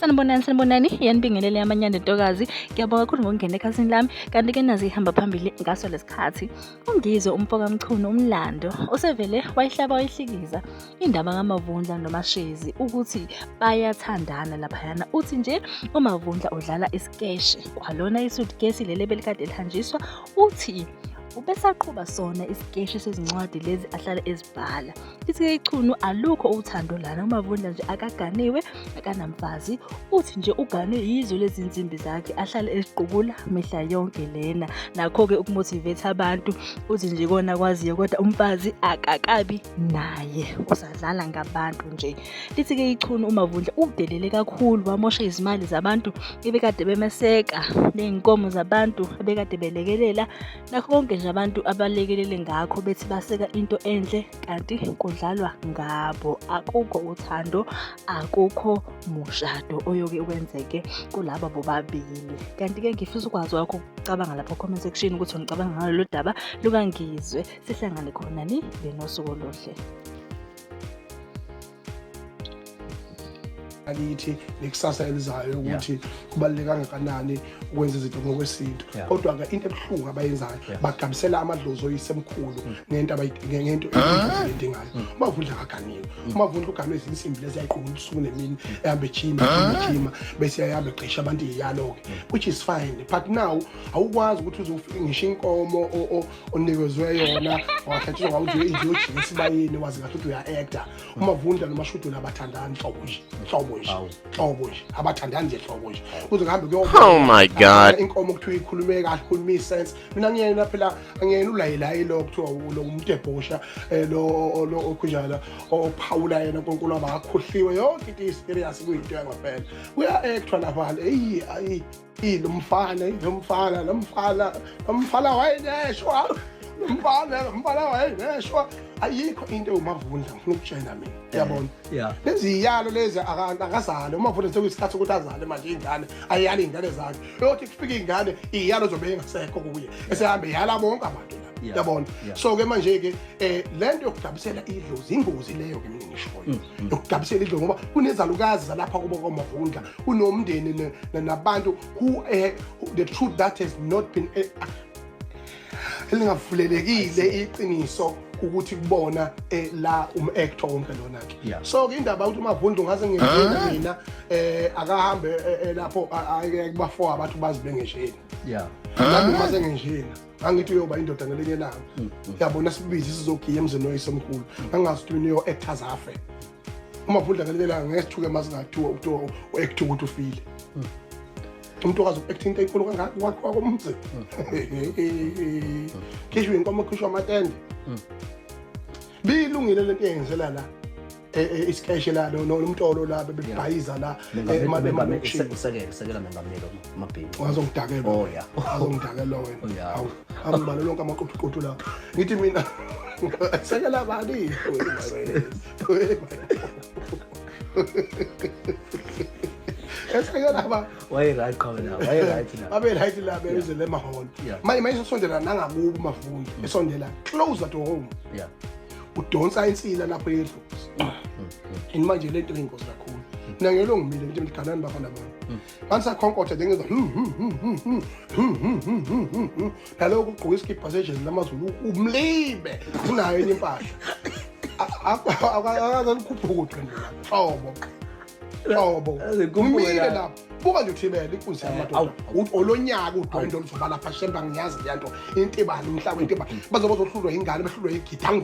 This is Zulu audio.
Sanibonani, sanibonani, iyanibingelele yamanyanda ntokazi. Ngiyabonga kakhulu ngokungena ekhasini lami. Kanti ke nazi ihamba phambili ngaso lesikhathi. Ungizwe umfoka Mchunu umlando osevele wayihlaba wayihlikiza indaba kaMavundla noMashezi ukuthi bayathandana laphayana. Uthi nje uMavundla udlala isikeshe kwalona isuitcase leli ebelikade lihanjiswa, uthi ubesaqhuba sona isikeshi sezincwadi lezi ahlale ezibhala. Lithi-ke ichunu alukho uthando lana, uMavundla nje akaganiwe, akanamfazi, uthi nje uganwe yizo lezi nsimbi zakhe ahlale eziqukula mihla yonke lena. Nakho-ke ukumotivate abantu, uthi nje kona kwaziyo kodwa umfazi akakabi naye, usadlala ngabantu nje. Lithi-ke ichunu uMavundla udelele kakhulu, wamosha izimali zabantu ebekade bemeseka ney'nkomo zabantu ebekade belekelela, nakho konke nje abantu abalekelele ngakho bethi baseka into enhle kanti kudlalwa ngabo. Akukho uthando, akukho mushado oyoke wenzeke kulaba bobabili. Kanti-ke ngifisa ukwazi wakho ukucabanga lapho comment section ukuthi unicabanga ngalolu daba lukaNgizwe. Sihlangane khona ni benosuku oluhle. Akithi nekusasa elizayo ukuthi kubaluleke kangakanani ukwenza izinto ngokwesintu, kodwa-ke into ebuhlungu abayenzayo, bagabisela amadlozi oyisemkhulu ngento ngento eyidingayo. UMavundla akaganiwe. UMavundla uganwe izinsimbi lezi ayiqoka ubusuku nemini, ehamba ejima ejima, bese ayahamba egqisha abantu iyalo-ke, which is fine, but now awukwazi ukuthi uzofika ngisho inkomo onikezwe yona wahlatshiswa ngawuthi uyojika esibayeni, wazi kahle ukuthi uya-acta. UMavundla noMashudula abathandani nhlobo nje, nhlobo nje, nhlobo nje, abathandani nje nhlobo nje, kuze kuhambe kuyoba Oh my God. Inkomo kuthiwa ikhulume kahle, ikhulume isense. Mina ngiyena phela, angiyena ulayilayi lo kuthiwa lo umuntu ebhosha, lo okhunjala ophawula yena uNkulunkulu abakhohliwe yonke into i-serious, kuyinto yangempela, kuya-actwa lapha. Eyi ayi, lo mfana, lo mfana, lo mfana, lo mfana wayeneshwa, lo mfana, lo mfana wayeneshwa. Ayikho into ewuMavundla, ngifuna ukutshela mina, uyabona, lezi iyalo lezi akazale uMavundla, sekuyisikhathi sokuthi azale manje iy'ngane, ayiyale iy'ngane zakhe. Uyothi kufika iy'ngane, iyalo zobe ingasekho kuye, esehambe yala bonke abantu la, yabona. So-ke manje-ke le nto yokugabisela idlozi ingozi leyo-ke, mina ngishoyo yokugabisela idlozi, ngoba kunezalukazi zalapha kubo kwaMavundla, kunomndeni nabantu who the truth that has not been elingavulelekile iqiniso ukuthi kubona la um-actor wonke lona-ke. So-ke indaba ukuthi uMavundla ungaze ngenzeni mina, akahambe lapho ayeke kubafo abantu bazi bengesheni. Nami uma sengenjena angithi uyoba indoda ngelinye ilanga, yabona, sibize sizogiya emzini oyisemkhulu, angazi ukuthi mina uyo-actor zafe uMavundla ngelinye ilanga. Ngeke sithuke uma singathiwa kuthiwa u-actor ukuthi ufile. Umuntu okwazi uku-acta into enkulu kangaka kwakhiwa komzi, khishwe inkomo, khishwe amatende, bilungile lento eyenzela la isikeshe la nomtolo la bebebhayiza la emalokishini. Usekela mengameli amabhinca. Wazongidakela. Oh yeah. Wazongidakela wena. Oh, yeah. Hawu, angibale lonke amaquthuquthu la, ngithi mina sekela bani? Esekela ba Waye right khona, waye right la. Babe right la bebezele emahholo. Manje mayisosondela nangakubo uMavundla, esondela closer to home, udonsa insila lapho yedlozi, and manje lento ingozi kakhulu. Mina ngelo ngimile, ngithi mganani bafana bami, manisakhonkotha nje ngizwa hmm, hmm, hmm, hmm, hmm, hmm, hmm, hmm, hmm, hmm, hmm. Nalokhu ugqoka isikibha sejezi lamaZulu, umlibe unayo enye impahla, akaze likhuphuke udwendwe lapho hlobo hlobo. Zikhuphuke Umile la. lapho, buka nje uthibele inkunzi yamadoda. Awu. Olonyaka udwendwe oluzoba lapha, shemba ngiyazi leya nto, intibane umhlaba, intibane bazobe bazohlulwa ingane, behlulwa igidango.